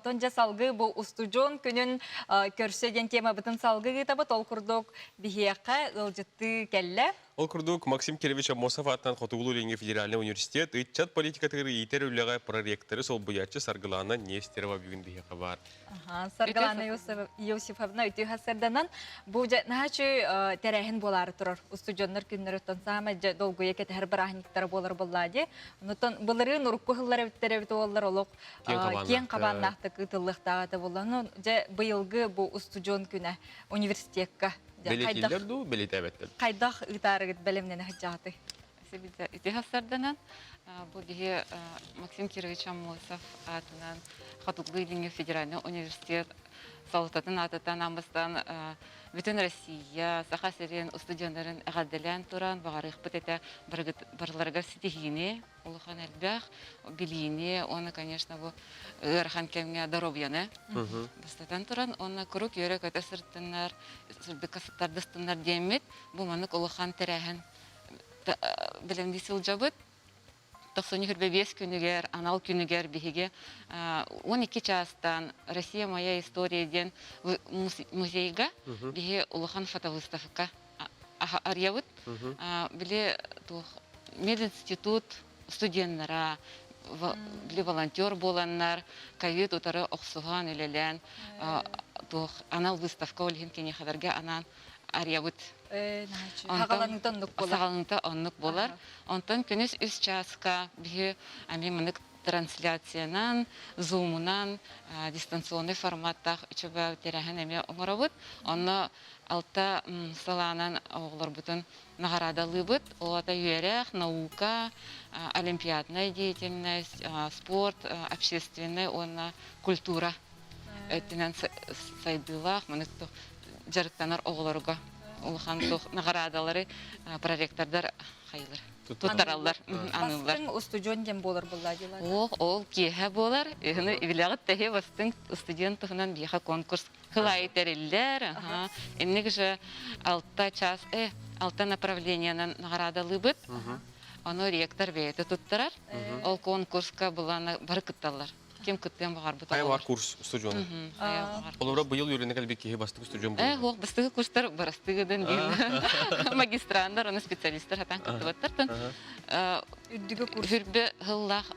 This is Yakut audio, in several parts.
Онтон дьэ салгыы бу устудьуон күнүн көрсө диэн темабытын салгыы ыытабыт. Ол курдук биһиэхэ ыалдьыттыы кэллэ. Ол курдук, Максим Кирович Аммосов аатынан Хотугулуу-Илиҥҥи федеральнай университет ыччат политикатыгар иитэр үлэҕэ проректоры солбуйааччы Саргылаана Нестерова бүгүн биһиэхэ баар. Саргылаана Иосифовна үтүө сарданан бу дьэ наһаа тэрээһин буолаары турар. Устудьуоннар күннөрүттэн саамай дьэ долгуйа кэтэһэр бырааһынньыктара буолар буоллаа дии. Онтон былырыын урукку сыллар эбиттэр эбит уоллар олох киэҥ хабааннаахтык ыытыллыахтааҕа этэ буолла. Ну дьэ быйылгы бу устудьуон күнэ университекка Бэлиэтииллэр дуу, бэлиэтээбэттэр? Хайдах ыытаарыгыт бэлэмнэнэ сылдьаҕытый? Ити сарданан бу биһи Максим Кирович Аммосов аатынан Хотугулуу-Илиҥҥи федеральнай университет салалтатын аатыттан аан бүтүн Россия, Саха сирин устудьуоннарын эҕэрдэлээн туран баҕарыахпыт этэ барыларыгар ситиһиини, улахан элбэх билиини уонна, конечно, бу ыарахан кэмҥэ доруобуйаны бастатан туран уонна куруук үөрэ-көтө сырыттыннар, сырдыкка тардыстыннар диэммит бу маннык улахан тэрээһин бэлэмнии сылдьабыт. 95 күнүгэр, анал күнүгэр биһиги 12 чаастан «Россия моя история» диэн музейга биһи улахан фотовыставка арыйабыт. Били туох мединститут студеннара, били волонтер буоланнар, ковид утары охсуһан үлэлээн туох анал выставка ол иһин киниэхэлэргэ анаан арыйабыт. Саҕаланыыта оннук буолар. Саҕаланыыта оннук буолар. Онтон күнүс үс чааска биһи ами мынык трансляциянан, зумунан, дистанционный форматтаах үчүгэй тэрээһин эмиэ оҥоробут. Онно алта салаанан оҕолорбутун наҕараадалыыбыт. Ол аата үөрэх, наука, олимпиадная деятельность, спорт, общественный уонна культура өттүнэн сайдыылаах, маны дьарыктанар оҕолорго улахан туох наҕараадалары проректордар хайылар туттараллар, аныыллар. Бастыҥ устудьуон диэн буолар буолла дилар. Ол ол киэһэ буолар. Ыһыны билэҕит тэһи бастыҥ устудьуон туһунан биһиэхэ конкурс хылайы тэриллэр. Инник же алта час, алта направлениенан наҕараадалыыбыт. Ону ректор бэйэтэ туттарар. Ол конкурска булана бары кытталлар. Ким кыттыан баҕарбыт Хайа бар курс студиона. Олора быйыл үөрэнэ кэлбит киһи бастакы студион буолла. Э, бастакы курстар барастыгыдан диэн магистрандар, оны специалисттар хатан кыттыбаттар. Үрдүгө курс. Хүрбө хыллаах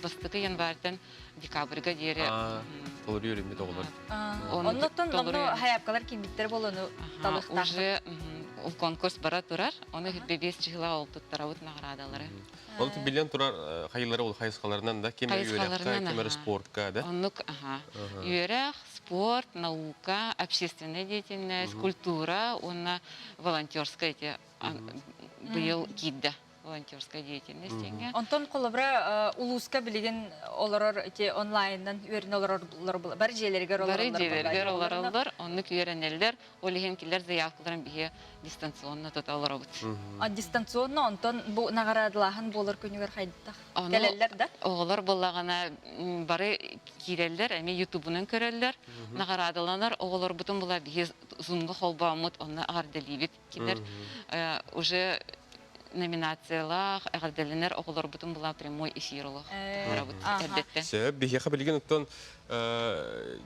бастакы январьтан декабрьга диэри. Толору үөрэммит оҕолор. Оннуттан онно хайапкалар кимбиттер болону талыхтаах. Уже ол конкурс бара турар. Оны хүрбе бес чыһыла ол туттарабыт наградалары. Ол билэн турар хайылары ол хайысхаларынан да ким үөрэххэ, ким эрэ спортка да. Оннук аха. Үөрэх, спорт, наука, общественная деятельность, культура уонна волонтерская эти быйыл киирдэ волонтерская деятельность диэҥҥэ. Онтон холобура улууска билигин олорор ити онлайнынан үөрэнэ олорор бары дьиэлэригэр олороллор. Бары дьиэлэригэр олороллор, оннук үөрэнэллэр. Ол иһин кинилэр заявкаларын биһи дистанционно тута олоробут. А дистанционно онтон бу наҕараадалааһын буолар күнүгэр хайдах кэлэллэр да? Оҕолор буоллаҕына бары киирэллэр, эмиэ ютубунан көрөллөр. Наҕараадаланар оҕолорбутун була биһи зумга холбооммут онно эҕэрдэлиибит. Кинилэр уже номинациялаах, эҕэрдэлэнэр оҕолорбутун була прямой эфир олох таһаарабыт эрдэттэн. Сөп, биһиэхэ билигин оттон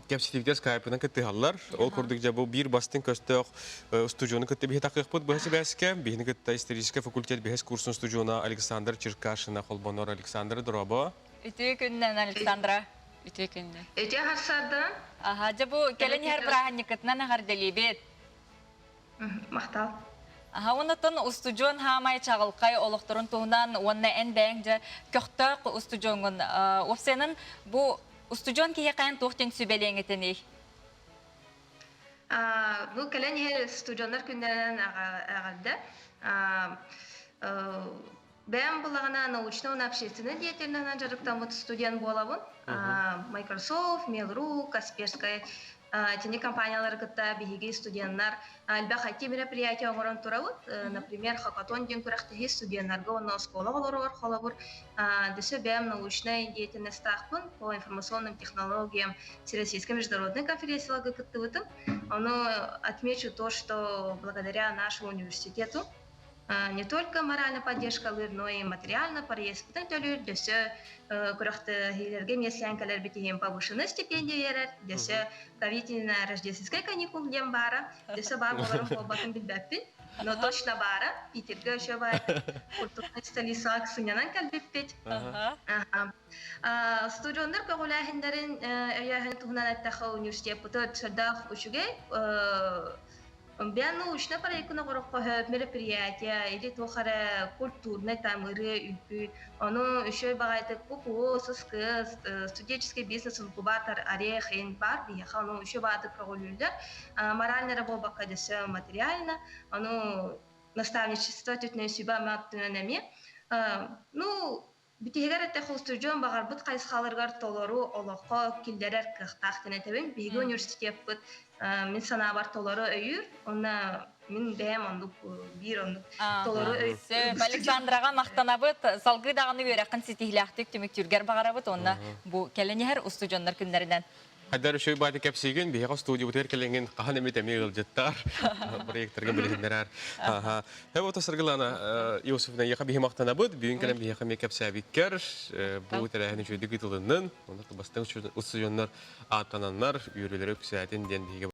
кэпсэтиибитэ скайпынан кыттыһаллар. Ол курдук дьэ бу биир бастыҥ көстөөх устудьуону кытта биһи такыахпыт быһа сибээскэ. Биһини кытта историческай факультет бэһис курсун устудьуона Александр Черкашина холбонор. Александр, дорообо. Үтүө күннэн, Александра. Үтүө күннэн. Үтүө харсардан. Аха, дьэ бу кэлэн иһэр бырааһынньыккытынан эҕэрдэлиибит. Махтал. Аха, оннуттан устудьуон хаамай чаҕылхай олохторун туһунан уонна эн бэйэҥ дьэ көхтөөх устудьуоҥҥун уопсайынан бу устудьуон киһиэхэ туох диэн сүбэлиэҥ этиний? Бу кэлэн иһэр студеннар күннэринэн эҕэрдэ. Бэйэм булаҕына научнай уонна общественнай деятельноһынан дьарыктаммыт студент буолабын. Microsoft, Mail.ru, Касперскай итини компаниялары кытта биһиги студеннар элбэх IT мероприятие оҥорон турабыт. Например, хакатон диэн күрэхтэһии студеннарга уонна оскуола оҕолоругар холобур. Дөссө бэйэм научнай деятельностаахпын по информационным технологиям Всероссийской международной конференцияларга кыттыбытым. Ону отмечу то, что благодаря нашему университету. Не только морально поддержкалыыр, но и материально проездпытын төлүүр, дөссө күрэхтэһиилэргэ миэстээн кэлэрбит иһин повышенная стипендия биэрэр, дөссө правительная рождественская каникул диэн баара, дөссө баар буоларын буолбатын билбэппин, но точно баара. Питергэ еще баар культурный столицаҕа сынньанан кэлбиппит. Студионнар көҕүлээһиннэрин өйөөһүн туһунан эттэххэ, университеппыт сүрдээх үчүгэй. Бэйэн научнай проекын оҥороххо сөп, мероприятие или туох эрэ культурнай там ырыа, үҥкүү. Ону үчүгэй баҕайытык ППО, ССКС, студенческий бизнес инкубатор, орех ин баар биһиэхэ ону үчүгэй баҕайытык көҕүлүүллэр. Морально эрэ буолбакка дөссө материально. Ону наставничество өттүнэн сүбэ-ама өттүнэн эмиэ. Ну, Бүтүһүгэр эттэххэ, устудьуон баҕарбыт хайысхаларыгар толору олоххо киллэрэр кыахтаах диэн этэбин. Биһиги университеппыт мин санаабар толору өйүүр. Уонна мин бэйэм оннук биир оннук толору өйүүр. Сөп, Александраҕа махтанабыт. Салгыы даҕаны үөрэххин ситиһиилээхтик түмүктүүргэр баҕарабыт уонна бу кэлэн иһэр устудьуоннар күннэринэн. Хайдар үчүгэй баайда кэпсиигин, биһиэхэ студиябытыгар кэлэҥҥин хаһан эмит эмиэ ыалдьыттар, проекторга билиһиннэрэр. Аха. Хэбэ Саргылана Иосифовна, эйиэхэ биһи махтанабыт, бүгүн кэлэн биһиэхэ эмиэ кэпсээбиккэр, бу тэрээһин үчүгэйдик ыытылыннын, онно бастыҥ устудьуоннар ааттананнар, үөрүүлэрэ үксээтин диэн биһиги.